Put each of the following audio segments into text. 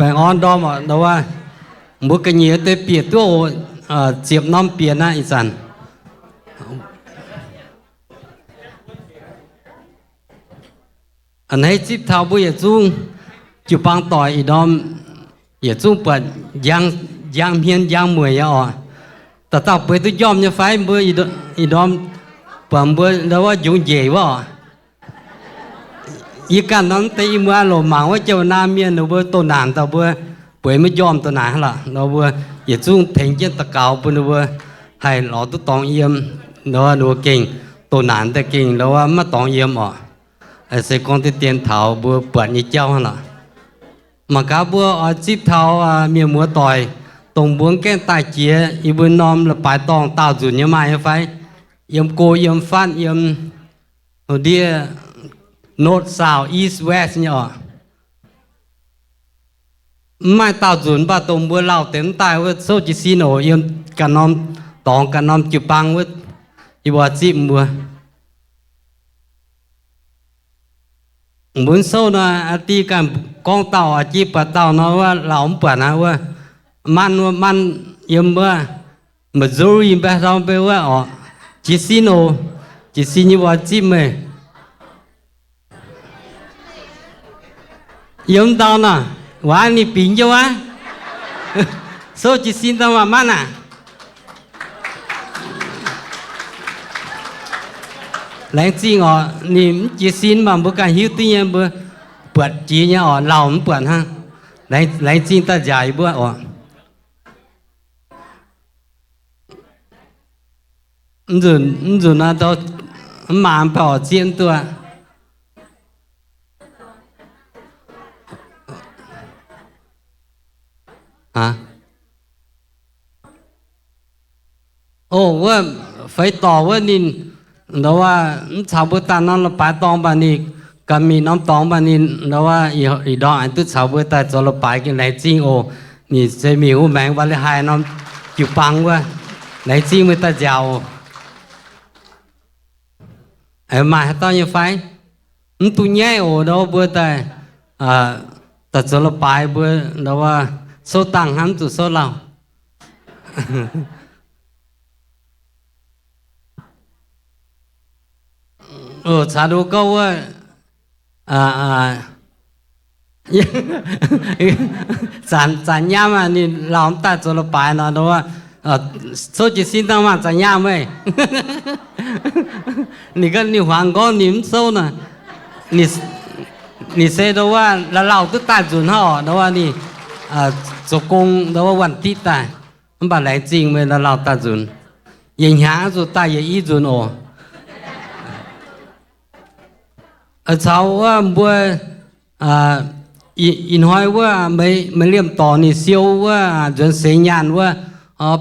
Baengh orn ndorm oc, ndau wuov, mbuo ga'nyiec deix bieqc duqv oc, ziepc norm bieqc naaiv ih zanc. A'hneiv zipv taux mbuo yietc zungv jiu-baang doic ih ndorm yietc zungv buatc njang, njang hmien njang mueic nyei oc. Dauh dauh bueix duqv njormh nyei fai mbuo ih ndorm buatc mbuo ndau wuov njungx njiec wuov oc. Yie ganh norm deix i muoz loc mangc wuov jauv naamh mienh ninh mbuo doh naanc daaih mbuo bueix maiv njormh doh naanc hnangv lorqc. Nor mbuo yietc zungv tengx jienv daux gaux bun ninh mbuo haih lorz duqv dorngx yiem, nor ninh mbuo gengh doh naanc daaih gengh nor maiv dorngx yiem oc. Se gorngv deix dien taux mbuo buatc nyei jauv hnangv lorqc. Mangc gaax mbuo oix zipv taux mienh muoz doic, dongh mbuo mv gaengh daaih jiex yie mbuo norm la'baaix dorngh daauh nzunc nyei maaih nyei fai? Yiem go yiem fatv yiem ndiev north, south, east, west nyei oc. Mv maaih daauh nzunc mv baac dongh mbuo lauh deix mv daaih wuov souv jiez sin oc. Yiem ganh norm dorngx ganh norm jiu-baang wuov, yie mbuo zipv mbuo. Mbuo souv nor, aa, diuh ganh gorngv dauh aa, jiex buatc dauh nor wuov lauh mv buatc aqv wuov. Manv wuov, manv yiem wuov Missouri mbaih ndau mbe wuov oc. Jiez sin oc. Jiez sin nyei mbuo zipv meih. Yiem ndau nor, waac ninh bingx jienv wuov. Souv jiez sin daaih maah, manv aac. Laengz zingh oc, ninh mv jiez sin mv baac mbuo ganh hiuv duqv nyei, mbuo buatc jiex nyei oc, lauh mv buatc hnangv. Laengz zingh daaih nziaauc yie mbuo oc. Mv nzunc, mv nzunc naaiv mv maaz mv baac oc zieqv mv duqv. O, wuov feix dorc wuov ninh, ndau wuov, mv caux mbuo daaih norm la'baaix dorngx mv baac ninh, ga'mingh norm dorngx mv baac ninh, ndau wuov, ih ndorm aengx duqv caux mbuo daaih zoux la'baaix gengh laengz zingh oc. Ninh se mingh wuov maengx Vaa^le^hai norm jiu-baang wuov, laengz zingh meih daaih nziaauc oc. Maaih haaix dauh nyei fai? Mv duqv nyaiv oc, ndau wuov mbuo daaih, daaih zoux la'baaix mbuo, ndau wuov, souv dangh hnangv mv zuqc souv lauh. Caux nduov gouv wuov, zanc nyaam aac, ninh lauh mv daaih zoux la'baaix nor, ndau wuov, souv jiez sin dangh maah, zanc nyaam meih. Ninh gorngv ninh huaangx nqorngv ninh mv souv nor. Ninh se ndau wuov, lauh lauh duqv daaih nzunc hnangv oc, ndau wuov ninh zoux gong ndau wuov วันอาทิตย์ daaih. Mv baac laengz zingh meih lauh lauh daaih nzunc. Yietc hnyangx zuqc daaih yietc i nzunc oc. Caux wuov mbuo ih hnoi wuov meih liemh dorngx ninh siou wuov nzuonx seix nyaanh wuov,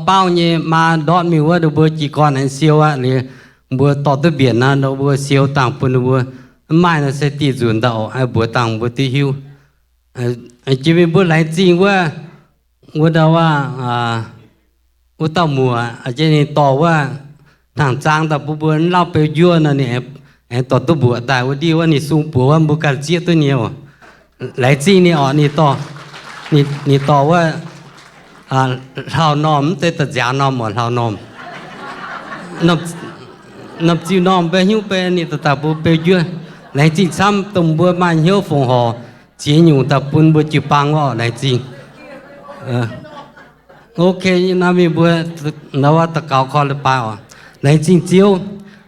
baauv nyei maa ndortv mingh wuov, ninh mbuo jiez gorn aengx siou aqv. Liuz mbuo dorh duqv mbienc nor, ninh mbuo siou dangh bun ninh mbuo. Mv maaih nor se diuh nzunc ndau oc, mbuox dangh mbuo duqv hiuv. Jiex mingh mbuo laengz zingh wuov, wuov ndau wuov, wuov dauh muoc, jiex ninh dorh wuov hnangv zaang daaih bun mbuo mv lauh beu njuov nor, ninh aengx dorh duqv mbuoqc daaih wuov ndiev wuov ninh sung buoz wuov mbuo ganh zieqv duqv nyei oc. Laengz zingh ninh oc, ninh dorh, ninh dorh wuov hlauv-normh mv zeiz da'nziaaux normh oc, hlauv-normh. Norm ziuh normh mbe hnyouv bei ninh dorh daaih mbuo beu njuov. Laengz zingh camv dongh mbuo maaih hnyouv fongc horc ziex nyungc daaih bun mbuo jiu-baang wuov oc, laengz zingh. Ok, naaiv mingh mbuo daux gaux korv-lienh baaix oc. Laengz zingh Ziouv.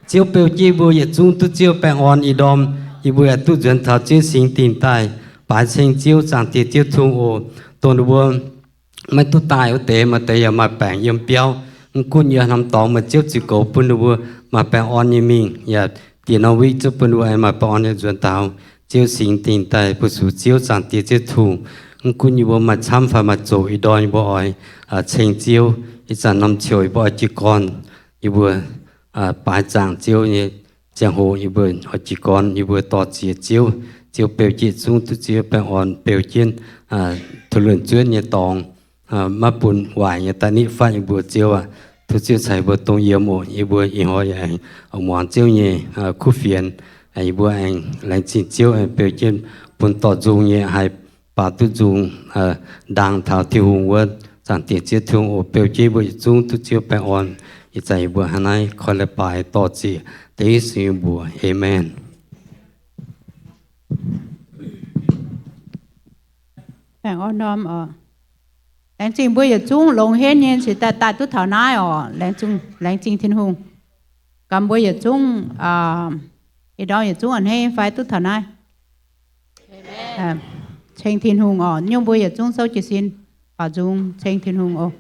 Ziouv beu jienv mbuo yietc zungv duqv Ziouv baengh orn ih ndorm, yie mbuo yaac duqv nzuonx taux Ziouv singx dingh daaih baaix ceng Ziouv, zaangc Diex Ziouv Tungh oc. Dongh ninh mbuo maiv duqv daaih wuov deix, maaih deix yaac maaih baengc yiem biauv. Mv gunv yiem haaix norm dorngx, maaih Ziouv ziux goux bun ninh mbuo maaih baengh orn nyei mingh, yaac diex norm wuic zuov bun ninh mbuo aengx maaih baengh orn nyei nzuonx taux Ziouv singx dingh daaih. Bun zuqc Ziouv, zaangc Diex Ziouv Tungh. Mv gunv yie mbuo maaih camv fai maaih zoqc, ih ndorm yie mbuo oix ceng Ziouv. Ih zanc norm ciouc yie mbuo oix jiez gorn, yie mbuo baaix zaangc Ziouv nyei ziangh hoc yie mbuo oix jiez gorn, yie mbuo dorh ziex Ziouv. Ziouv beu jienv zungv duqv Ziouv baengh orn, beu jienv tuv luonc zuotv nyei dorngx, maiv bun waaic nyei daaih nitv fatv yie mbuo, Ziouv aac. Tov Ziouv caux yie mbuo dongh yiem oc. Yie mbuo ih hnoi yaac aengx muangx Ziouv nyei kuv fienx. Yie mbuo aengx laengz zingh Ziouv aengx beu jienv bun dorh nzung nyei haih baac duqv nzung ndaang taux Tin-Hungh wuov. Zaangc Diex Ziouv Tin-Hungh oix beu jienv mbuo yietc zungv duqv Ziouv baengh orn. Ih zanc yie mbuo hnangv naaiv koi leiz-baaix dorh ziec deix sin mbuox, Aamen. Baengh orn norm oc. Laengz zingh mbuo yietc zungv longx henv nyei cingx daaih daaih duqv taux naaiv oc. Laengz zingh Tin-Hungh. Gamh mbuo yietc zungv, ih ndorm yietc zungv a'hneiv fai duqv taux naaiv. Ceng Tin-Hungh oc. Nyungc mbuo yietc zungv souv jiez sin, baaux nzung ceng Tin-Hungh oc.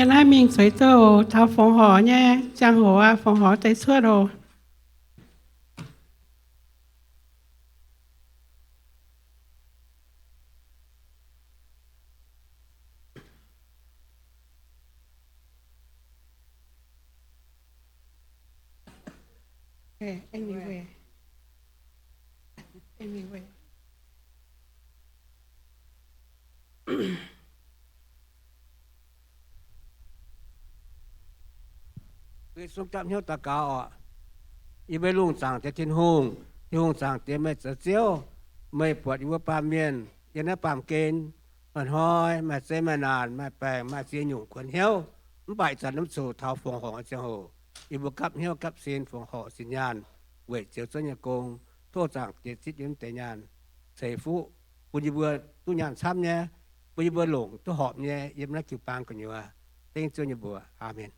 Yie naaiv mingh zueiz zouv oc. Taux fongc horc nyei ziangh hoc aqv, fongc horc deix cuotv oc. Anyway. Anyway. Bun yie zungv gapv hnyouv daux gaux oc. Yie mbuo lungh zaangc Diex Tin-Hungh, Tin-Hungh zaangc Diex, meih zoux Ziouv, meih buatc yie mbuo baamh mienh yiem naaiv baamh gen, maaih hnoi maaih zeiz maaih naanc, maaih baengc maaih ziex nyungc kuonx hnyouv, mv baac ih zanc norm zuqc taux fongc horc nyei ziangh hoc, yie mbuo gapv hnyouv gapv sin, fongc horc sin nyaanh weic Ziouv Ziouv nyei gong. Tov Zaangc Diex zipv yie mv deix nyaanh ceix fuqv bun yie mbuo duqv nyaanh camv nyei, bun yie mbuo longc duqv horpc nyei yiem naaiv jiu-baang gu'nyuoz. Dengv Ziouv nyei mbuox. Aamen.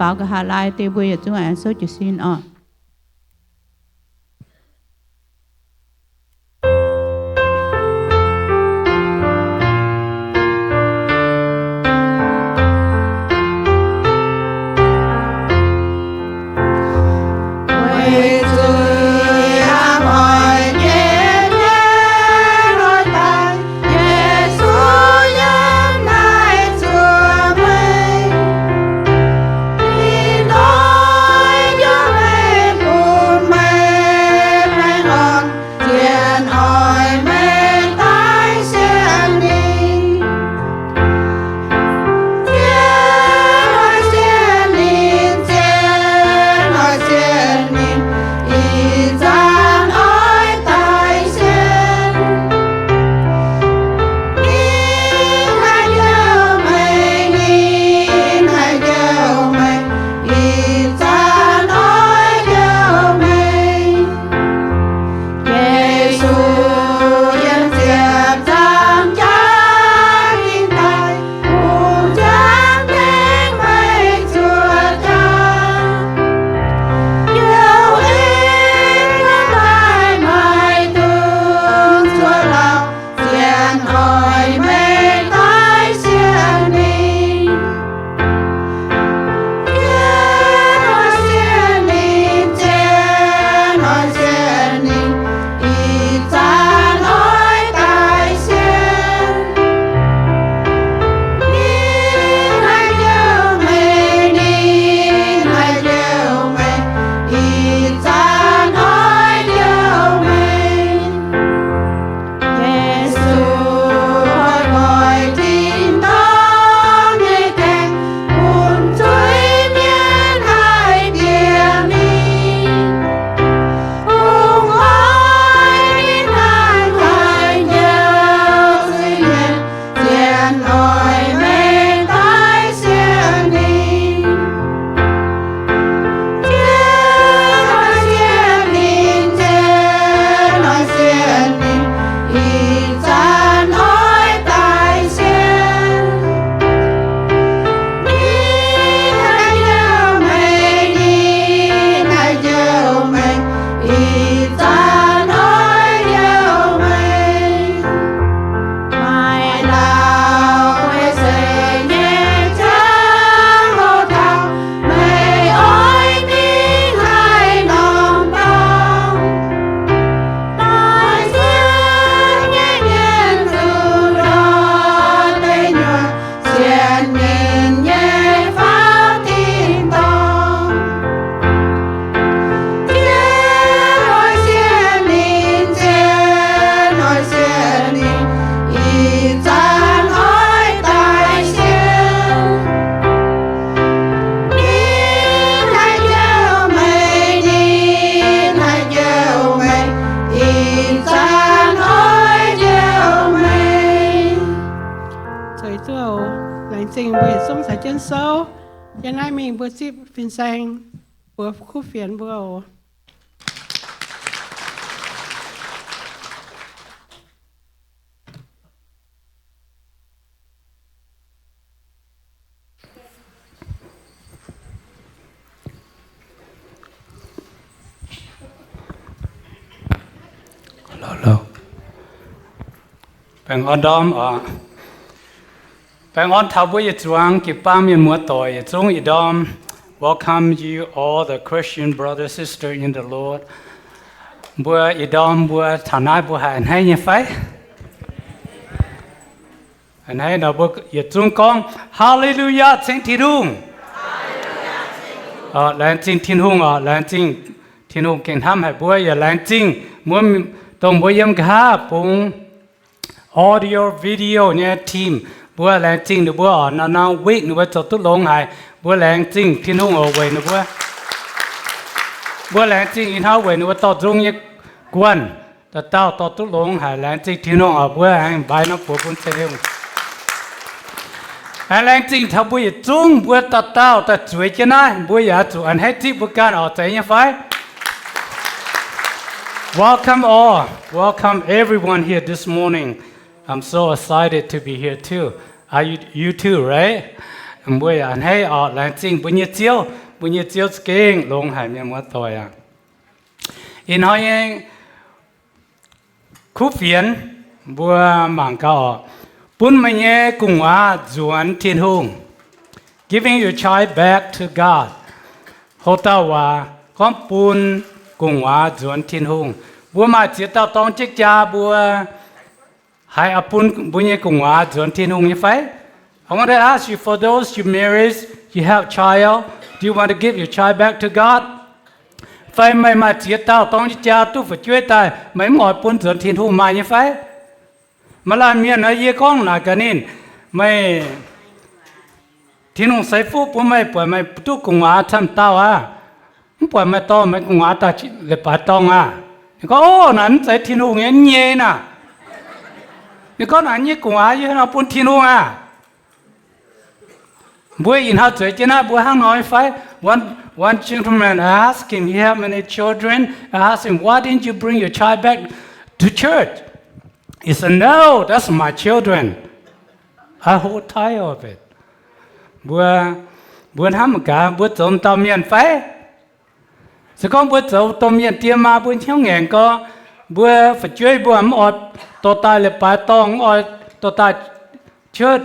Taux nqa'haav laai deix mbuo yietc zungv aengx souv jiez sin oc. Zueiz duqv oc. Laengz zingh mbuo yietc zungv caux jienv souv. Yiem naaiv mingh mbuo zipv fin-saeng buoz kuv fienx mbuo oc. Baengh orn ndorm oc. Baengh orn taux mbuo yietc zuangx jiu-baang mienh muoz-doic yietc zungv ih ndorm. Welcome you all the Christian brother sister in the Lord. Mbuo ih ndorm mbuo taux naaiv mbuo haih a'hneiv nyei fai? A'hneiv nor mbuo yietc zungv gorngv Haa^le^lu^yaa, ceng Tin-Hungh. Laengz zingh Tin-Hungh oc. Laengz zingh Tin-Hungh gengh hnamv haic mbuo. Yaac laengz zingh mbuo, dongh mbuo yiem nqa'haav bungx audio video nyei team, mbuo laengz zingh ninh mbuo oc. Norm-norm week ninh mbuo zoux duqv longx haic. Mbuo laengz zingh Tin-Hungh oc weic ninh mbuo. Mbuo laengz zingh ih hnoi weic ninh mbuo dorh nzung nyei guanh dauh dauh dorh duqv longx haic. Laengz zingh Tin-Hungh oc. Mbuo aengx mbaix norm buoz bun Tin-Hungh. Aengx laengz zingh taux mbuo yietc zungv mbuo dauh dauh daaih zueiz jienv naaiv, mbuo yaac zuqc a'hneiv zipv mbuo ganh oc. Zeiz nyei fai? Welcome all. Welcome everyone here this morning. I'm so excited to be here too. Are you, you too, right? Mbuo yaac a'hneiv oc, laengz zingh mbuo nyei Ziouv. Mbuo nyei Ziouv za'gengh longx haic, mienh muoz-doic aac. Ih hnoi nyei kuv fienx mbuo mangc gaax oc. Bun meih nyei gu'nguaaz nzuonx Tin-Hungh. Giving your child back to God. Houc dauh waac gorngv bun gu'nguaaz nzuonx Tin-Hungh. Mbuo maaih ziex dauh dorng jieqv jaa mbuo haiz oix bun mbuo nyei gu'nguaaz nzuonx Tin-Hungh nyei fai? I want to ask you, for those you married, you have child, do you want to give your child back to God? Fai meih maaih ziex dauh dorng jieqv jaa duqv fu'jueiv daaih, meih mv oix bun nzuonx Tin-Hungh maaih nyei fai? Maaih laanh mienh nor, yie gorngv naaic gaax ninh, meih, Tin-Hungh ceix fuqv bun meih, buatc meih duqv gu'nguaaz camv dauh aqv. Mv buatc meih dorh meih gu'nguaaz daaih leiz-baaix dorngh aqv. Ninh gorngv, Ov, naaic mv zeiz Tin-Hungh nyei, nyei naaic. Ninh gorngv, Naaic nyei gu'nguaaz yie hnangv nor bun Tin-Hungh aqv. Mbuo ih hnoi zueiz jienv naaiv mbuo hnangv nor fai? One, one gentleman asked him, he have many children, asked him, Why didn't you bring your child back to church? He said, No, that's my children. I hold tight of it. Mbuo, mbuo hnamv gaax, mbuo zoux dauh mienh fai? Se gorngv mbuo zoux domh mienh diex maa, mbuo hnyouv ngaengc gorx, mbuo fu'jueiv mbuo mv oix dorh daaih leiz-baaix dorngh, mv oix dorh daaih cuotv.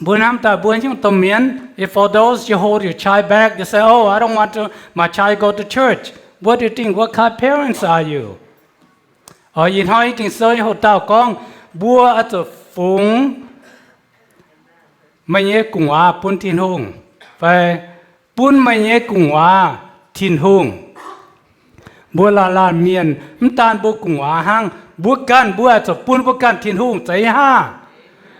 Mbuo hnamv daaih mbuo hnyouv domh mienh. If for those you hold your child back, you say, Oh, I don't want to, my child go to church. What do you think? What kind of parents are you? Ih hnoi Ging-Sou nyei hoc dauh gorngv, mbuo oix zuqc fungx meih nyei gu'nguaaz bun Tin-Hungh, fai bun meih nyei gu'nguaaz Tin-Hungh. Mbuo laanh laanh mienh, mv daan mbuo gu'nguaaz hnangv, mbuo ganh mbuo oix zuqc bun mbuo ganh Tin-Hungh, zeiz nyei hnangv.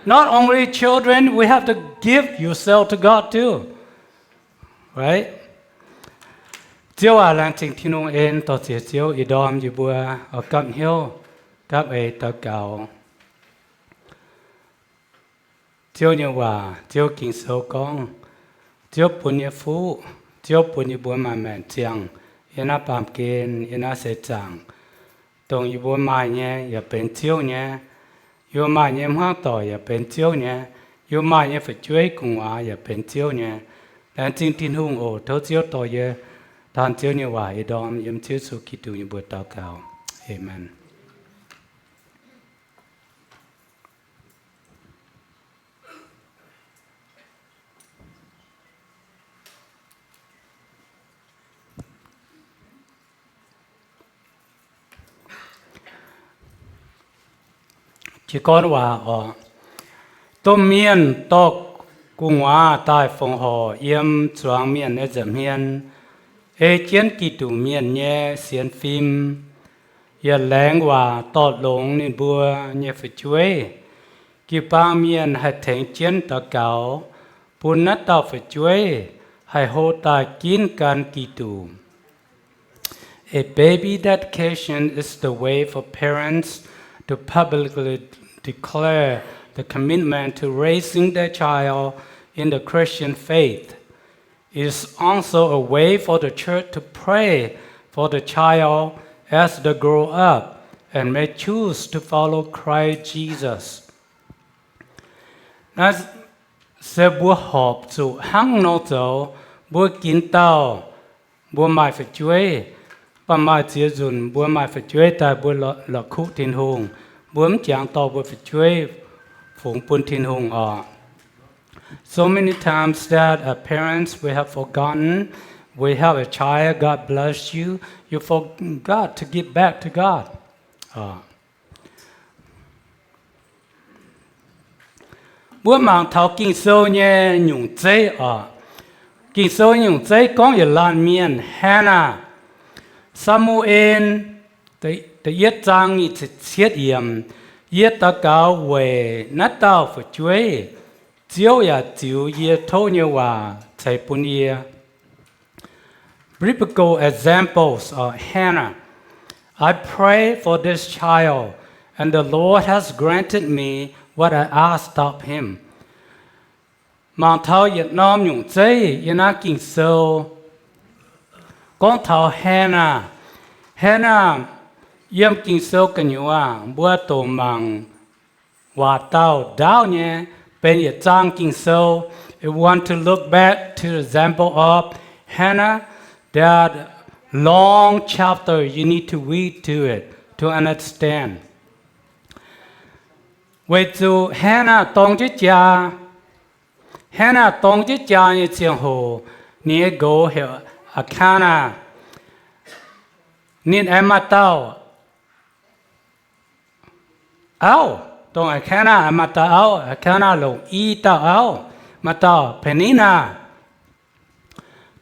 Not only children, we have to give yourself to God too. Right? Ziouv aac, laengz zingh Tin-Hungh en, dorh ziex Ziouv ih ndorm yie mbuo oix gapv hnyouv, gapv eix daux gaux. Ziouv nyei waac, Ziouv Ging-Sou gorngv, Ziouv bun nyei fuqv, Ziouv bun yie mbuo maaih maengc ziangh yiem naaiv baamh gen, yiem naaiv seix zaangc, dongh yie mbuo maaih nyei yaac benx Ziouv nyei. Yie mbuo maaih nyei hmuangv doic yaac benx Ziouv nyei. Yie mbuo maaih nyei fu'jueiv gu'nguaaz yaac benx Ziouv nyei. Laengz zingh Tin-Hungh oc. Tov Ziouv dorh yie daan Ziouv nyei waac ih ndorm, yiem Ziouv Yesu Giduc nyei mbuox daux gaux. Aamen. Jiez gorn waac oc. Domh mienh dorh gu'nguaaz daaih fongc horc yiem zuangx mienh nyei nza'hmien, ei jienv Giduc mienh nyei sienx fim, yaac laengz waac dorh longx ninh mbuo nyei fu'jueiv. Jiu-baang mienh haih tengx jienv daux gaux bun naaiv dauh fu'jueiv haih hlo daaih ginv gan Giduc. A baby dedication is the way for parents to publicly declare the commitment to raising their child in the Christian faith. It is also a way for the church to pray for the child as they grow up and may choose to follow Christ Jesus. Naaiv se mbuo horpc zuqc hnangv nor zoux. Mbuo ginx dauh mbuo maaih fu'jueiv, mv baac maaih ziex nzunc mbuo maaih fu'jueiv daaih mbuo la'kuqv Tin-Hungh, mbuo mv jangx dorh mbuo fu'jueiv fungx bun Tin-Hungh oc. So many times that as parents we have forgotten, we have a child, God bless you, you forgot to give back to God. Mbuo mangc taux Ging-Sou nyei nyungc zeiv oc. Ging-Sou nyungc zeiv gorngv yietc laanh mienh, Hannah, Saa^mu^en, da'yietv zaang nyic ziepc cietv yiemc. Yie daux gaux weic naaiv dauh fu'jueiv, Ziouv yaac ziux yie tov nyei waac ceix bun yie. Biblical examples of Hannah. I pray for this child, and the Lord has granted me what I asked of him. Mangc taux yietc norm nyungc zeiv yiem naaiv Ging-Sou gorngv taux Hannah. Hannah yiem Ging-Sou gu'nyuoz mbuo doqc mangc waac dauh ndaauv nyei, benx yietc zaang Ging-Sou. If you want to look back to the example of Hannah, there are long chapter you need to read to it to understand. Weic zuqc Hannah dorng jienv jaa, Hannah dorng jienv jaa nyei ziangh hoc, ninh nyei nqox heuc Elkanah. Ninh aengx maaih dauh auv, dongh Elkanah aengx maaih dauh auv, Elkanah longc i dauh auv, maaih dauh Peninah.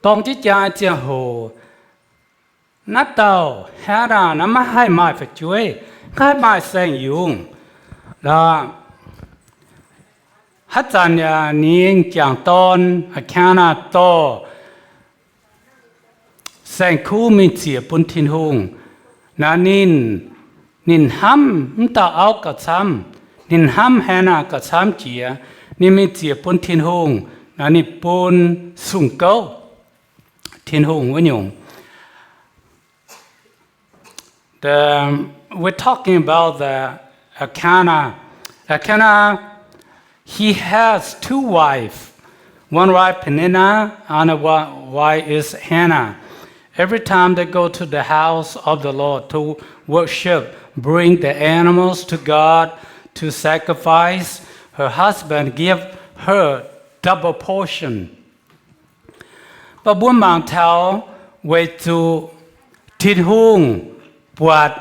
Dorng jienv jaa nyei ziangh hoc, naaiv dauh Hannah naaiv maiv haih maaih fu'jueiv, maiv haih maaih saeng-yungz. Haaix zanc yaac ninh jangc dorn, Elkanah dorh saeng-kuv mingh ziec bun Tin-Hungh. Naaiv ninh, ninh hnamv m'dauh auv gauh camv, ninh hnamv Hannah gauh camv jiex, ninh mingh ziec bun Tin-Hungh. Naaiv ninh bun sung gouv Tin-Hungh wuov nyungc. The, we're talking about the Elkanah. Elkanah, he has two wives. One wife Peninnah, and one wife is Hannah. Every time they go to the house of the Lord to worship, bring the animals to God to sacrifice, her husband give her double portion. Mv baac mbuo mangc taux weic zuqc Tin-Hungh buatc,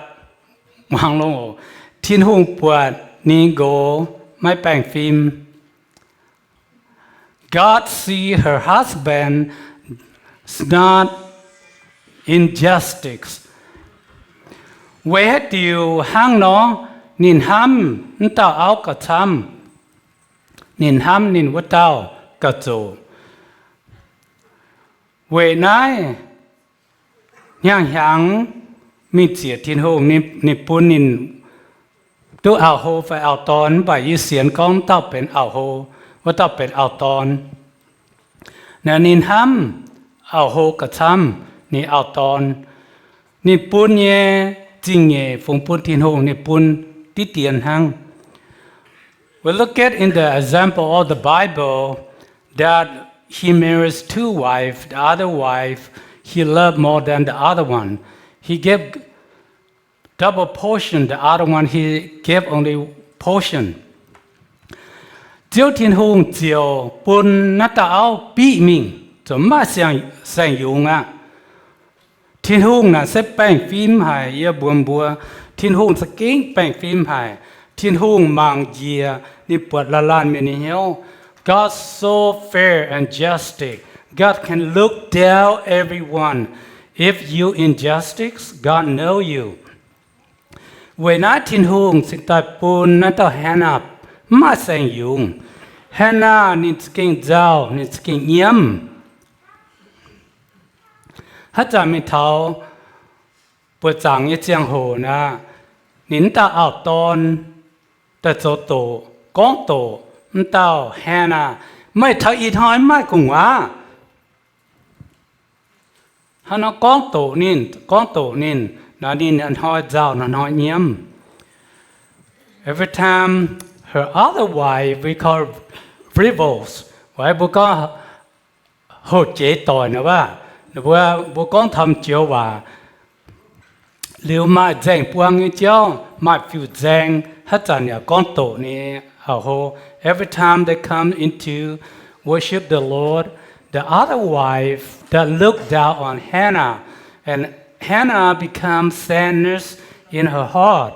Tin-Hungh buatc ninh nqox maiv baengh fim. God see her husband is not in justice. Weic haaix diuc hnangv nor, ninh hnamv m'dauh auv gauh camv, ninh hnamv ninh wuov dauh gauh zoqc. Weic naaiv hnyangx-hnyangx mingh ziec Tin-Hungh, ninh, ninh bun ninh duqv auv-hlo fai auv-dorn, mv baac yie sienx gorngv dauh benx auv-hlo, wuov dauh benx auv-dorn. Naaiv ninh hnamv auv-hlo gauh camv ninh auv-dorn. Ninh bun nyei zingh nyeic fungx bun Tin-Hungh, ninh bun diqv dien hnangv. We look at in the example of the Bible that he marries two wives, the other wife he loved more than the other one. He gave double portion, the other one he gave only portion. Ziouv Tin-Hungh ziouc bun naaiv dauh auv biqv mingh, ziouc maiv maaih saeng-yungz aqv. Tin-Hungh naaic se baengh fim haic, yie mbuox mbuo, Tin-Hungh za'gengh baengh fim haic. Tin-Hungh mangc njiec, ninh buatc laanh laanh mienh nyei hnyouv. God so fair and justice. God can look down everyone. If you injustice, God know you. Weic naaiv Tin-Hungh cingx daaih bun naaiv dauh Hannah mv maaih saeng-yungz. Hannah ninh za'gengh nzauh, ninh za'gengh nyiemv. Haaix zanc mingh taux buoqc zaangc nyei ziangh hoc naaic, ninh m'dauh auv-dorn daaih zoux doqc, gorngv doqc m'dauh Hannah, meih taux ih hnoi mv maaih gu'nguaaz. Hnangv nor gorngv doqc ninh, gorngv doqc ninh, naaiv ninh hnoi-hnoi nzauh, hnoi-hnoi nyiemv. Every time her other wife, we call rivals, mbuo gorngv houv jeiz doic nor, mbuo, mbuo gorngv taux joux waac, liuz maaih nzaeng buang nyei jauv, maaih fiuv-nzaeng, haaix zanc yaac gorngv doqc ninh auv-hlo. Every time they come into worship the Lord, the other wife that look down on Hannah, and Hannah become sadness in her heart.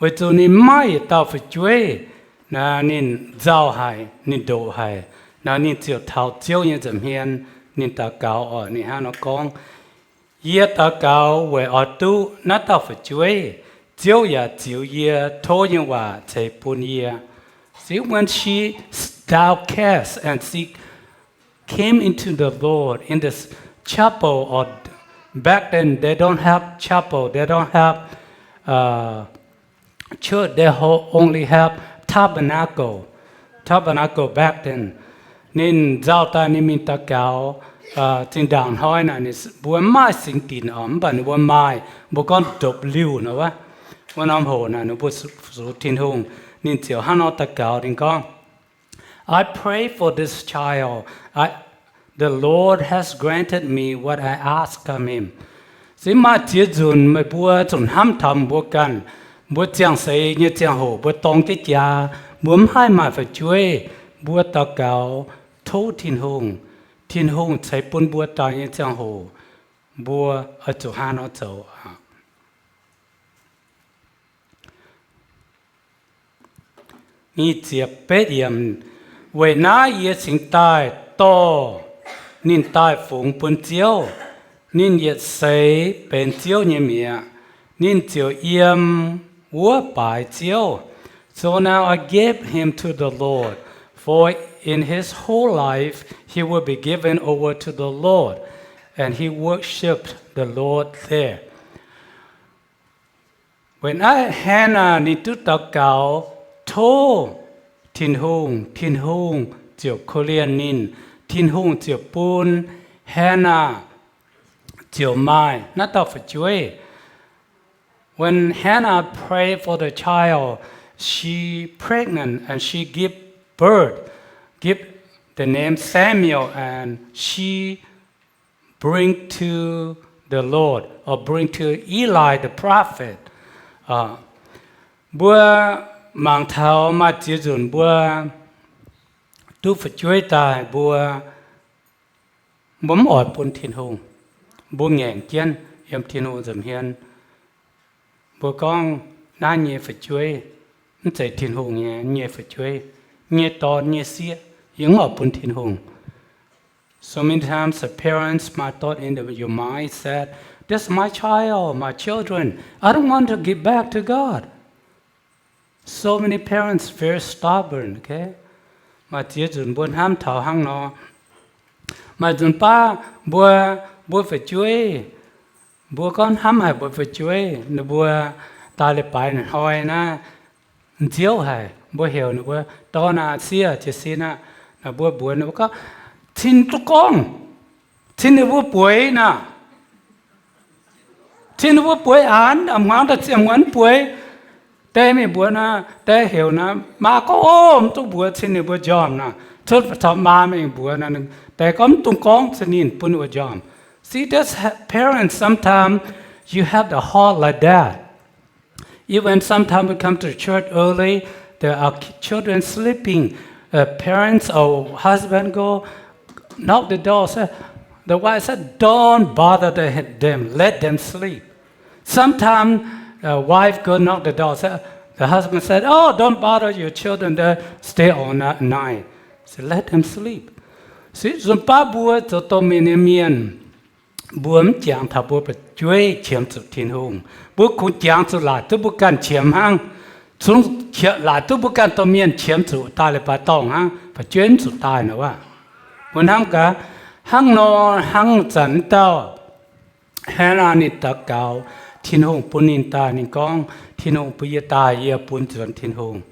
Weic zuqc ninh mv maaih yietc dauh fu'jueiv, naaiv ninh nzauh haic, ninh ndoqc haic. Naaiv ninh ziouc taux Ziouv nyei nza'hmien, ninh daux gaux oc. Ninh hnangv nor gorngv, Yie daux gaux weic oix duqv naaiv dauh fu'jueiv. Ziouv yaac ziux yie tov nyei waac ceix bun yie. See, when she downcast and she came into the Lord in the chapel, or back then they don't have chapel, they don't have uh, church, they only have tabernacle, tabernacle back then. Ninh nzauh daaih ninh mingh daux gaux, zinh ndaangc hnoi naaic ninh mbuo mv maaih singx dinc oc, mv baac ninh mbuo maaih, mbuo gorngv ndopv-liuh nor wuov. Wuov norm hoc naaic ninh mbuo sux Tin-Hungh, ninh ziouc hnangv nor daux gaux, ninh gorngv, I pray for this child. I, the Lord has granted me what I asked of him. Se maaih ziex nzunc meih mbuo zuqc hnamv taux mbuo ganh. Mbuo ziangh seix nyei ziangh hoc, mbuo dorng jienv jaax, mbuo mv haih maaih fu'jueiv, mbuo daux gaux tov Tin-Hungh, Tin-Hungh ceix bun mbuo daaih nyei ziangh hoc, mbuo oix zuqc hnangv nor zoux. Nyic ziepc betv yiemc. Weic naaiv yie cingx daaih dorh ninh daaih fungx bun Ziouv. Ninh yietc seix benx Ziouv nyei mi'aqv. Ninh ziouc yiem wuov baaix Ziouv. So now I gave him to the Lord, for in his whole life he will be given over to the Lord, and he worshipped the Lord there. Weic naaiv Hannah ninh duqv daux gaux tov Tin-Hungh, Tin-Hungh ziouc korv-lienh ninh, Tin-Hungh ziouc bun Hannah ziouc maaih naaiv dauh fu'jueiv. When Hannah prayed for the child, she pregnant and she give birth, give the name Samuel, and she bring to the Lord or bring to Eli the prophet. Mbuo mangc taux maaih ziex nzunc mbuo duqv fu'jueiv daaih, mbuo, mbuo mv oix bun Tin-Hungh. Mbuo ngaengc jienv yiem Tin-Hungh nza'hmien. Mbuo gorngv, naaiv nyei fu'jueiv mv zeiz Tin-Hungh nyei, nyei fu'jueiv, nyei dorn, nyei sieqv, yie mv oix bun Tin-Hungh. So many times the parents might thought in the, your mind said, "This is my child, my children. I don't want to give back to God." So many parents very stubborn, okay? Maaih ziex nzunc mbuo hnamv taux hnangv nor. Maaih nzunc baav mbuo, mbuo fu'jueiv, mbuo gorngv hnamv haic mbuo fu'jueiv, ninh mbuo daaih leiz-baaix hnoi naaiv, nziouv haic, mbuo heuc ninh mbuo dorn aac, sieqv aac, jiez sin aqv, naaic mbuo mbuox ninh mbuo gorngv, cin duqv gorngv, cin ninh mbuo bueix naaic, cin ninh mbuo bueix aanx, a'hmuangx daaih ziangh muonz bueix. Deix mingh mbuox naaic, deix heuc naaic, maa gorngv, ov, mv duqv mbuox, cin ninh mbuo njormh naaic. Cuotv taux maa mingh mbuox naaic, deix gorngv mv dungx gorngv cin ninh, bun ninh mbuo njormh. See, that's parents, sometimes you have the heart like that. Even sometimes we come to church early, there are ki-, children sleeping. Uh, parents or husband go knock the door, say, the wife said, "Don't bother the, them, let them sleep." Sometimes a wife go knock the door, say, the husband said, "Oh, don't bother your children, they stay all ni-, night." Say, "Let them sleep." See, nzunc baav mbuo zoux domh mienh nyei mienh, mbuo mv jangx taux mbuo fu'jueiv qiemx zuqc Tin-Hungh. Mbuo kungx jangx zuqc laaic duqv mbuo ganh qiemx hnangv. Zungv laaic duqv mbuo ganh domh mienh qiemx zuqc daaih leiz-baaix dorngh hnangv, fu'jueiv mv zuqc daaih nor wuov. Mbuo hnamv gaax, hnangv nor hnangv zanc dauh Hannah ninh daux gaux, Tin-Hungh bun ninh daaih, ninh gorngv, Tin-Hungh bun yie daaih, yie bun nzuonx Tin-Hungh.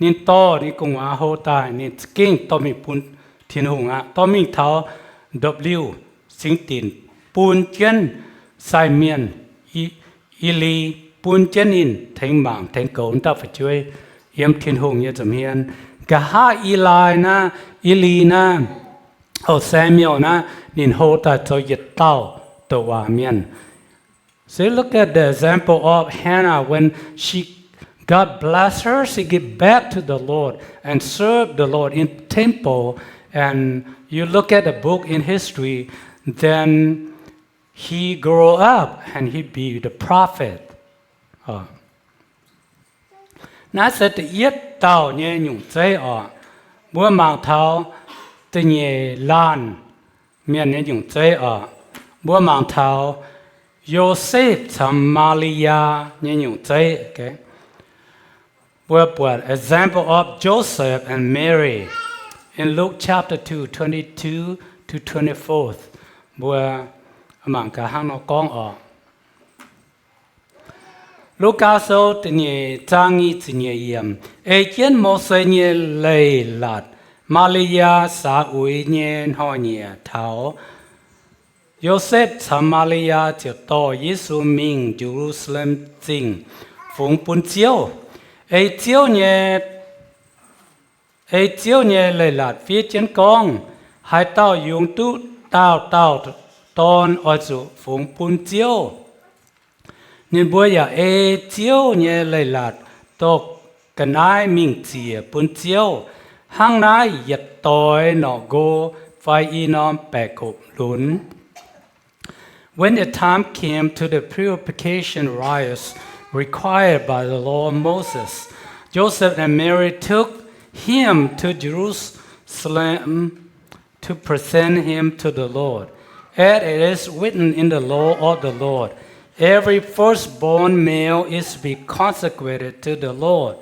Ninh dorh ninh gu'nguaaz hlo daaih, ninh za'gengh dorh mingh bun Tin-Hungh aqv. Dorh mingh taux ndopv-liuh singx dinc, bun jienv sai mienh, E-, E^li, bun jienv ninh tengx mangc tengx goux wuov dauh fu'jueiv yiem Tin-Hungh nyei nza'hmien. Nqa'haav E^li naaiv, E^li naaiv, oh, Samuel naaiv, ninh hlo daaih zoux yietc dauh douc waac mienh. So look at the example of Hannah. When she, God bless her, she give back to the Lord and serve the Lord in temple. And you look at the book in history, then he grow up and he be the prophet. Naaiv se da'yietv dauh nyei nyungc zeiv oc. Mbuo mangc taux da'nyeic laanh mienh nyei nyungc zeiv oc. Mbuo mangc taux Yosepv caux Maa^li^yaa nyei nyungc zeiv. Mbuo buatc example of Joseph and Mary in Luke chapter two, twenty-two to twenty-four. Mbuo mangc gaax hnangv nor gorngv oc. Lugaa Sou da'nyeic zaang nyic ziepc nyeic yiemc. Ei jienv Mose nyei leiz-latc, Maa^li^yaa saax uix nyei hnoi-nyieqc taux, Yosepv caux Maa^li^yaa ziouc dorh Yesu mingh Ye^lu^saa^lem Zingh fungx bun Ziouv. Ei Ziouv nyei ei Ziouv nyei leiz-latc fiev jienv gorngv, haaix dauh yungz duqv dauh dauh dorn oix zuqc fungx bun Ziouv. Ninh mbuo yaac ei Ziouv nyei leiz-latc dorh ga'naaiv mingh ziec bun Ziouv. Hnangv naaiv yietc doix norqc nqo fai i norm baeqc gopc lunx. When the time came to the purification rites required by the law of Moses, Joseph and Mary took him to Jerusalem to present him to the Lord. As it is written in the law of the Lord, every firstborn male is to be consecrated to the Lord,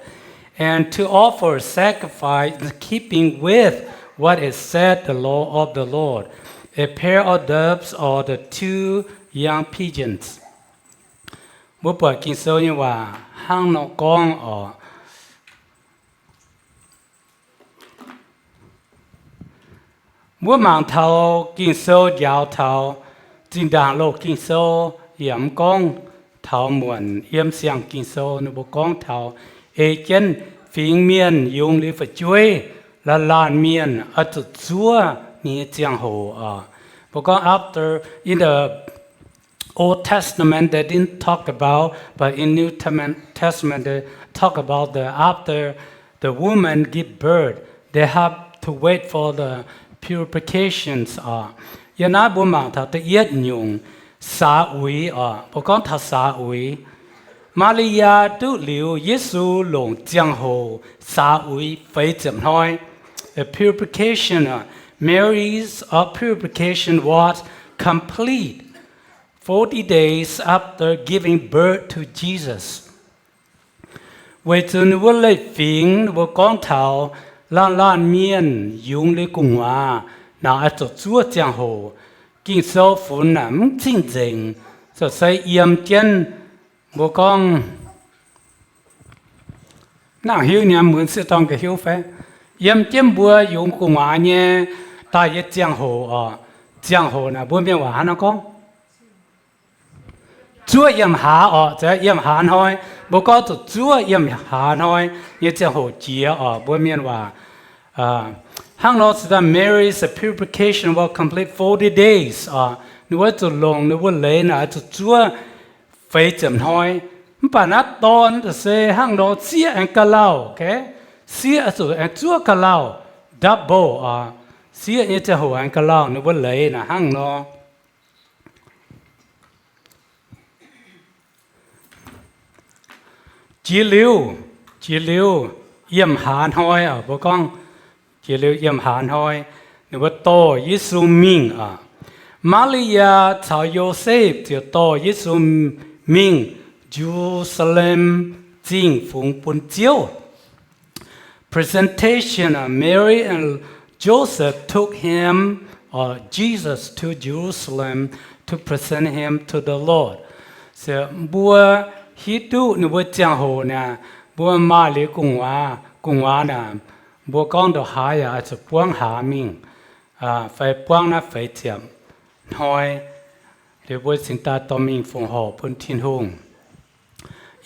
and to offer sacrifice in keeping with what it said the law of the Lord, a pair of doves or the two young pigeons. Mbuo buatc Ging-Sou nyei waac hnangv nor gorngv oc. Mbuo mangc taux Ging-Sou njaaux taux zinh ndaangc loz Ging-Sou yaac mv gorngv taux muonc yiem siang Ging-Sou, ninh mbuo gorngv taux ei jienv fingx mienh yungz liuz fu'jueiv, laanh laanh mienh oix zuqc zuov ninh nyei ziangh hoc oc. Mbuo gorngv after, in the Old Testament, they didn't talk about, but in New Testament, Testament, they talk about the after the woman give birth, they have to wait for the purifications oc. Yiem naaiv mbuo mangc taux da'yietv nyungc, saax uix oc. Mbuo gorngv taux saax uix. Maa^li^yaa duqv liuz Yesu longc ziangh hoc saax uix feix ziepc hnoi. The purification, uh, Mary's, uh, purification was complete forty days after giving birth to Jesus. Weic zuqc ninh mbuo leiz-fingx, ninh mbuo gorngv taux laanh laanh mienh yungz liuz gu'nguaaz naaic oix zuqc zuov ziangh hoc. Ging-Sou funx naaic mv cing-nzengc, zoux se yiem jienv, mbuo gorngv nangc hiuv nyei, muonz sieqv dorn ga'hiuv fai, yiem jienv mbuo yungz gu'nguaaz nyei daaih nyei ziangh hoc oc. Ziangh hoc naaic mbuo mienh waac hnangv nor gorngv zuov yiem hlaax oc, zuov yiem hlaax hnoi. Mbuo gorngv zuqc zuov yiem hlaax hnoi nyei ziangh hoc jiex oc, mbuo mienh waac. Hnangv nor se daaih Mary's purification was complete forty days oc. Ninh mbuo zuqc longc ninh mbuo leiz naaic zuqc zuov feix ziepc hnoi. Mv baac naaiv dorn se hnangv nor sieqv aengx ga'lauh, sieqv zuqc aengx zuov ga'lauh, double oc. Sieqv nyei ziangh hoc aengx ga'lauh, ninh mbuo leiz naaic hnangv nor. Jiex liuz, jiex liuz, yiem hlaax hnoi oc, mbuo gorngv jiex liuz yiem hlaax hnoi, ninh mbuo dorh Yesu mingh oc. Maa^li^yaa caux Yosepv ziouc dorh Yesu mingh Ye^lu^saa^lem Zingh fungx bun Ziouv. Presentation, uh, Mary and Joseph took him, or Jesus, to Jerusalem to present him to the Lord. Se mbuo hiuv duqv ninh mbuo ziangh hoc naaic, mbuo maaih liuz gu'nguaaz, gu'nguaaz naaic, mbuo gorngv ndongc haaix yaac oix zuqc buangv hlaax mingh, fai buangv naaiv feix ziepc hnoi, liuz mbuo cingx daaih dorh mingh fongc horc bun Tin-Hungh.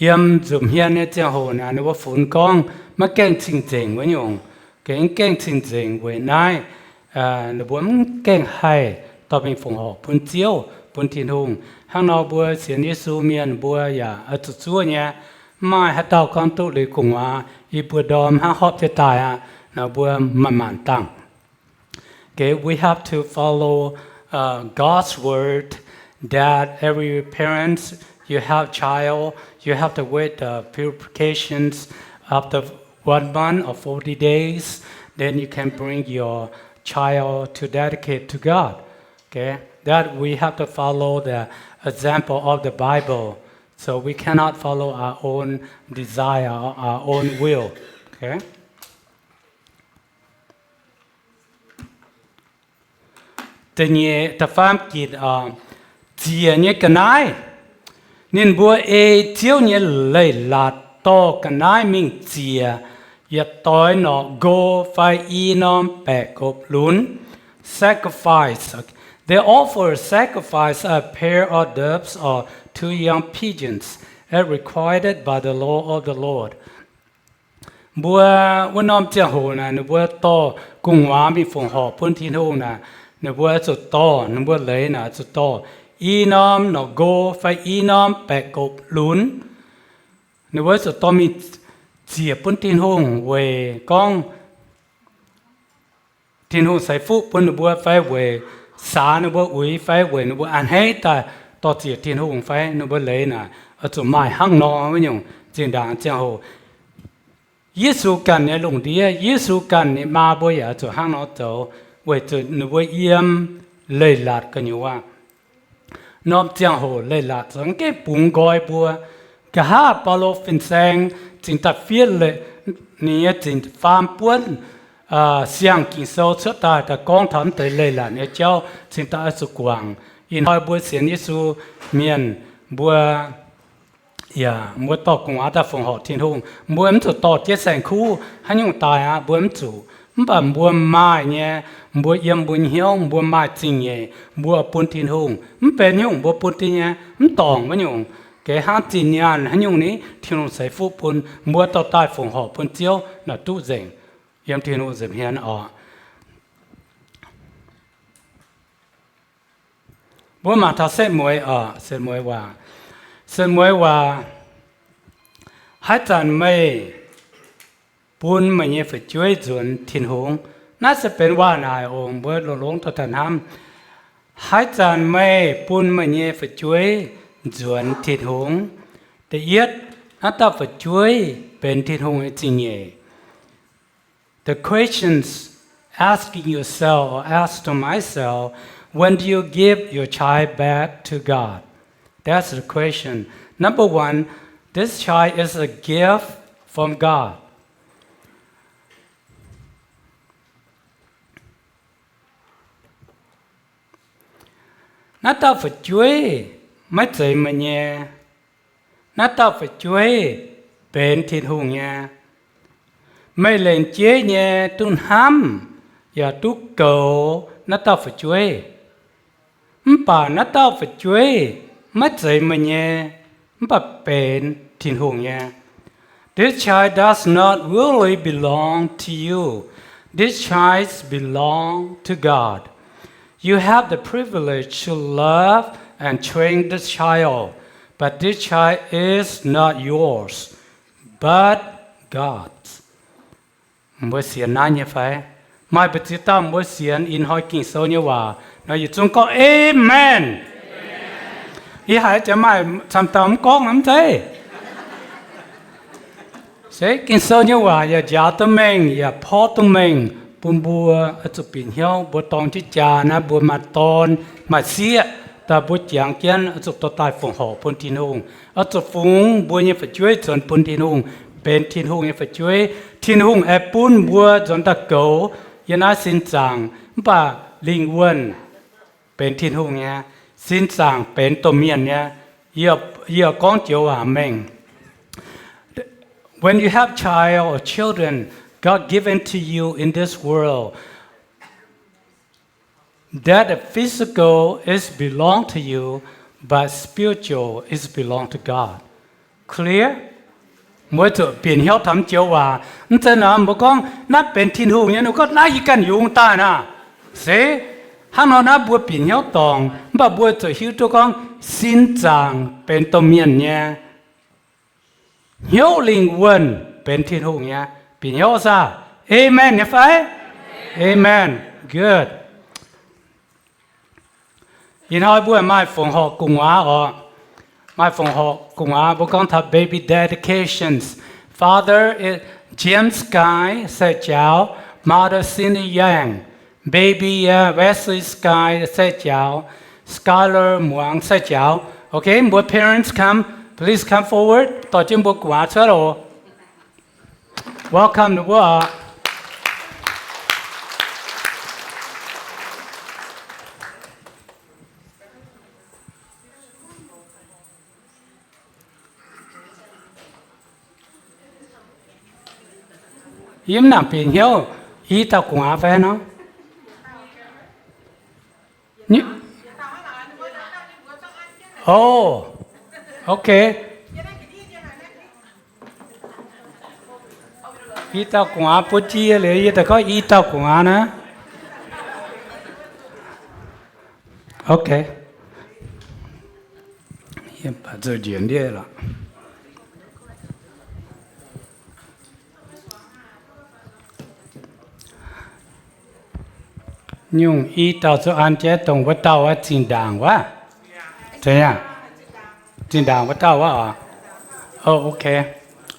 Yiem nzunc hmien nyei ziangh hoc naaic, ninh mbuo funx gorngv maiv gaengh cing-nzengc wuov nyungc. Gengh mv gaengh cing-nzengc weic naaiv, ninh mbuo mv gaengh haih dorh mingh fongc horc bun Ziouv, bun Tin-Hungh. Hnangv nor mbuo sienx Yesu mienh mbuo yaac oix zuqc zuov nyei. Mv maaih haaix dauh gorngv duqv liuz gu'nguaaz i buo ndorm hnangv hopv jienv daaih aqv. Naaiv mbuo manc-manc dangh. Okay, we have to follow, uh, God's word that every parents, you have child, you have to wait the purifications after one month or forty days, then you can bring your child to dedicate to God. Okay, that we have to follow the example of the Bible. So we cannot follow our own desire or our own will. Okay? Da'nyeic, da'faam ginc, ziec nyei ga'naaiv. Ninh mbuo ei Ziouv nyei leiz-latc dorh ga'naaiv mingh ziec, yietc doix norqc nqo fai i norm baeqc gopc lunx. Sacrifice. They offer sacrifice a pair of doves or two young pigeons, as required by the law of the Lord. mbuo wuov norm ziangh hoc naaic, ninh mbuo dorh gu'nguaaz mingh fongc horc bun Tin-Hungh naaic, ninh mbuo oix zuqc dorh, ninh mbuo leiz naaic oix zuqc dorh i norm norqc nqo fai i norm baeqc gopv lunx. Ninh mbuo oix zuqc dorh mingh ziec bun Tin-Hungh weic gorngv Tin-Hungh ceix fuqv bun ninh mbuo fai weic saax ninh mbuo uix fai weic ninh mbuo a'hneiv daaih dorh ziec Tin-Hungh fai ninh mbuo leiz naaic, oix zuqc maaih hnangv nor wuov nyungc. Zinh ndaangc ziangh hoc Yesu ganh nyei lungh ndiev, Yesu ganh nyei maa mbuo yaac oix zuqc hnangv nor zoux, weic zuqc ninh mbuo yiem leiz-latc gu'nyuoz. Norm ziangh hoc leiz-latc za'gengh bungx nqoi mbuo. Nqa'haav Baulo fin-saeng cingx daaih fiev ninh nyei zinh faam buonv siang Ging-Sou cuotv daaih, daaih gorngv taux mv deix leiz-latc nyei jauv cingx daaih oix zuqc guangc. Ih hnoi mbuo sienx Yesu mienh mbuo yaac mbuo dorh gu'nguaaz daaih fongc horc Tin-Hungh. Mbuo mv zuqc dorh jienv saeng-kuv haaix nyungc daaih aqv, mbuo mv zuqc. Mv baac mbuo maaih nyei, mbuo yiem mbuo hnyouv mbuo maaih zingh nyeic mbuo bun Tin-Hungh. Mv benx nyungc mbuo bun Tin-Hungh nyei, mv dorngc wuov nyungc, geh hnangv zinh nyaanh haaix nyungc ni, Tin-Hungh ceix fuqv bun, mbuo dorh daaih fongc horc bun Ziouv naaic duqv nzengc yiem Tin-Hungh nza'hmien oc. Mbuo mangc taux setv mueiz oc, setv mueiz waac. Setv mueiz waac, haaix zanc meih bun meih nyei fu'jueiv nzuonx Tin-Hungh? Naaiv se benx waac naaic oc, mbuo longx-longx dorh daaih hnamv. Haaix zanc meih bun meih nyei fu'jueiv nzuonx Tin-Hungh? Da'yietv, naaiv dauh fu'jueiv benx Tin-Hungh nyei zingh nyeic. The questions asking yourself or ask to myself, when do you give your child back to God? That's the question. Number one, this child is a gift from God. Naaiv dauh fu'jueiv maiv zeiz meih nyei. Naaiv dauh fu'jueiv benx Tin-Hungh nyei. Meih lengc jeiv nyei duqv hnamv yaac duqv goux naaiv dauh fu'jueiv. Mv baac naaiv dauh fu'jueiv maiv zeiz meih nyei, mv baac benx Tin-Hungh nyei. This child does not really belong to you. This child belong to God. You have the privilege to love and train this child, but this child is not yours, but God's. Mbuo sienx naaiv nyei fai? Maaih mbu'ziex dauh mbuo sienx ih hnoi Ging-Sou nyei waac nor, yietc zungv gorngv Amen. Ih haiz jaax maaih camv dauh mv gorngv mv zeiz? Se Ging-Sou nyei waac yaac njaaux duqv mengh yaac porv duqv mengh bun mbuo oix zuqc bieqc hnyouv. Mbuo dorng jienv jaa naaiv, mbuo maaih dorn maaih sieqv daaih, mbuo jangx jienv oix zuqc dorh daaih fongc horc bun Tin-Hungh, oix zuqc fungx mbuo nyei fu'jueiv nzuonx bun Tin-Hungh, benx Tin-Hungh nyei fu'jueiv. Tin-Hungh aengx bun mbuo nzuonx daaih goux yiem naaiv sin zaangc, mv baac lingh wuonh benx Tin-Hungh nyei, sin zaangc benx domh mienh nyei. Yie, yie gorngv joux waac mengh. When you have child or children, God given to you in this world, that the physical is belong to you, but spiritual is belong to God. Clear? Mbuo zuqc bieqc hnyouv taux joux waac. Mv zeiz nor mbuo gorngv naaiv benx Tin-Hungh nyei, ninh gorngv naaiv yie ganh yungz daaih naaic. Se, hnangv nor naaiv mbuo bieqc hnyouv dorngc, mv baac mbuo zuqc hiuv duqv gorngv sin zaangc benx domh mienh nyei. Hnyouv lingh wuonh benx Tin-Hungh nyei. Bieqc hnyouv saah? Amen nyei fai? Amen. Good. Ih hnoi mbuo maaih fongc horc gu'nguaaz oc. Maaih fongc horc gu'nguaaz mbuo gorngv taux baby dedications. Father is James Guy Sai Jiao, Mother Cindy Yang. Baby Wesley Sky Sai Jiao, Skylar Muang Sai Jiao. Okay, mbuo parents come, please come forward. Dorh jienv mbuo gu'nguaaz cuotv oc. Welcome ninh mbuo oc. Yie mv nangc bieqc hnyouv, i dauh gu'nguaaz fai nor? Oh, okay. I dauh gu'nguaaz bun jienv yie liuz, yie daaih gorngv i dauh gu'nguaaz naaiv. Okay. Yie baac zoux njiec ndiev lorqc. Nyungc i dauh zuqc an jienv dongh wuov dauh wuov zinh ndaangc wuov. Zinh ndaangc wuov dauh wuov oc. O, okay.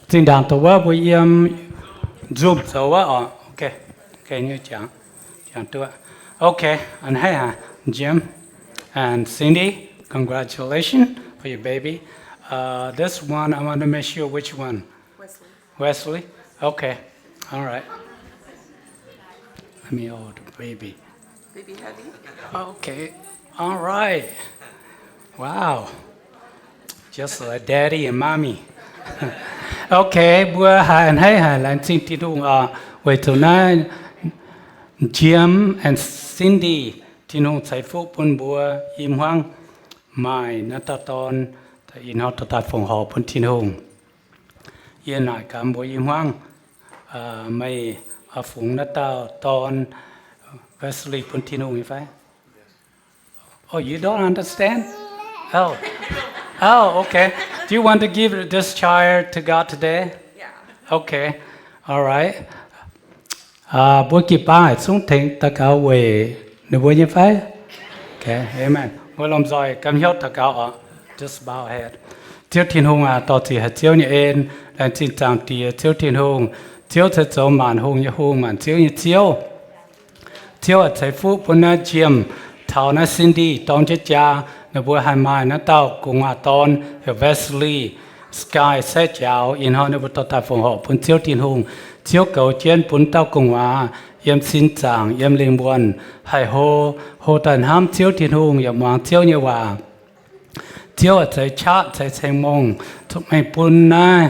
Zinh ndaangc dongh wuov mbuo yiem Zoom zoux wuov oc. Okay. Okay, jangx duqv. Okay, a'hneiv haic, Jim and Cindy, congratulations for your baby. Uh, this one, I want to make sure which one. Wesley? Okay. All right. Let me hold the baby. Baby heavy? Okay. All right. Wow. Just like daddy and mommy. Okay, mbuo haiz a'hneiv haic, laengz zingh Tin-Hungh oc, weic zuqc naaiv Jim and Cindy, Tin-Hungh ceix fuqv bun mbuo i hmuangv maaih naaiv dauh dorn, ih hnoi dorh daaih fongc horc bun Tin-Hungh. Yie naaic gaax mbuo i hmuangv, meih oix fungx naaiv dauh dorn Wesley bun Tin-Hungh nyei fai? Oh, you don't understand? Oh. Oh, okay. Do you want to give this child to God today? Yeah. Okay. All right. Mbuo jiu-baang zungv tengx daux gaux weic ninh mbuo nyei fai? Okay, amen. Mbuo lomh nzoih ganh hnyouv daux gaux oc. Just bow your head. Ziouv Tin-Hungh aac, dorh zic haic Ziouv nyei en, laengz zingh Zaangc Diex Ziouv Tin-Hungh. Ziouv se zoux maanc hungh nyei Hungh, maanc ziouv nyei Ziouv. Ziouv oix ceix fuqv bun naaiv Jim caux naaiv Cindy dorng jienv jaa, ninh mbuo haih maaih naaiv dauh gu'nguaaz dorn heuc Wesley Sky Saeqv Jaaux. Ih hnoi ninh mbuo dorh daaih fongc horc bun Ziouv Tin-Hungh. Ziouv goux jienv bun dauh gu'nguaaz yiem sin zaangc, yiem lingh wuonh haih hlo, hlo daaih hnamv Ziouv Tin-Hungh yaac muangx Ziouv nyei waac. Ziouv oix ceix qaqv ceix ceng-mongh mengh bun naaiv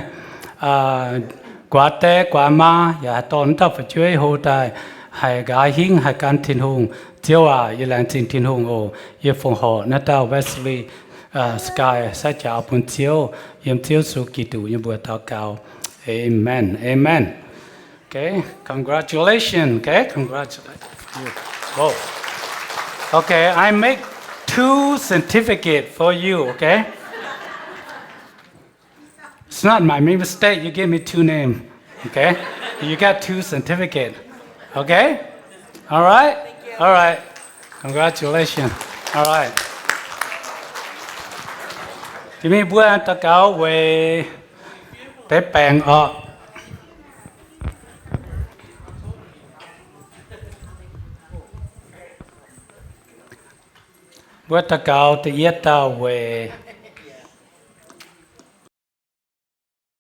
guaax dae guaax maa yaac haih dorh naaiv dauh fu'jueiv hlo daaih haih nqa'haav hingv haih gan Tin-Hungh. Ziouv aac, yie laengz zingh Tin-Hungh oc. Yie fongc horc naaiv dauh Wesley Sky Saeqv Jaaux bun Ziouv, yiem Ziouv Yesu Giduc nyei mbuox daux gaux. Amen. Amen. Okay, congratulations. Okay, congratulations. Whoa. Okay, I make two certificate for you, okay? It's not my mistake, you give me two name, okay? You got two certificate, okay? All right? All right. Congratulations. All right. Jiex mingh mbuo daux gaux weic deix baengc oc. Mbuo daux gaux da'yietv dauh weic